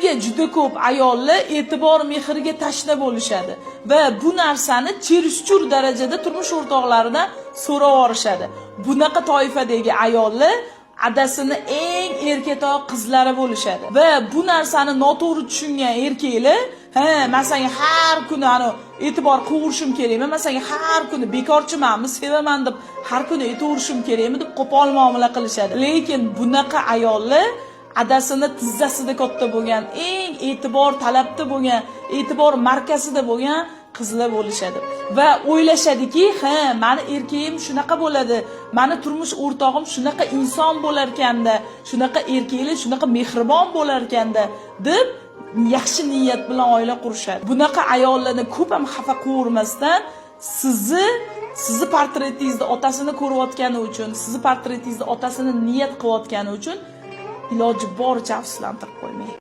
Nimaga juda ko'p ayollar e'tibor, mehrga tashna bo'lishadi va bu narsani чересчур darajada turmush o'rtoqlaridan so'rab yuborishadi? Bunaqa toifadagi ayollar adasini eng erkatoq qizlari bo'lishadi va bu narsani noto'g'ri tushungan erkaklar: "Ha, man senga har kuni ani e'tibor qilaverishim kerakmi, man senga har kuni bekorchimanmi, sevaman deb har kuni aytaverishim kerakmi?" deb qo'pol muomala qilishadi. Lekin bunaqa ayollar adasini tizzasida katta bo'lgan, eng e'tibor talabda bo'lgan, e'tibor markazida bo'lgan qizlar bo'lishadi va o'ylashadiki, ha, mani erkagim shunaqa bo'ladi, mani turmush o'rtog'im shunaqa inson bo'larkanda, shunaqa erkaklar shunaqa mehribon bo'larkanda deb yaxshi niyat bilan oila qurishadi. Bunaqa ayollarni ko'p ham xafa qilavermasdan, sizni portretingizda otasini ko'rayotgani uchun, sizni portretingizda otasini niyat qilayotgani uchun iloji boricha afsuslantirib qo'ymang.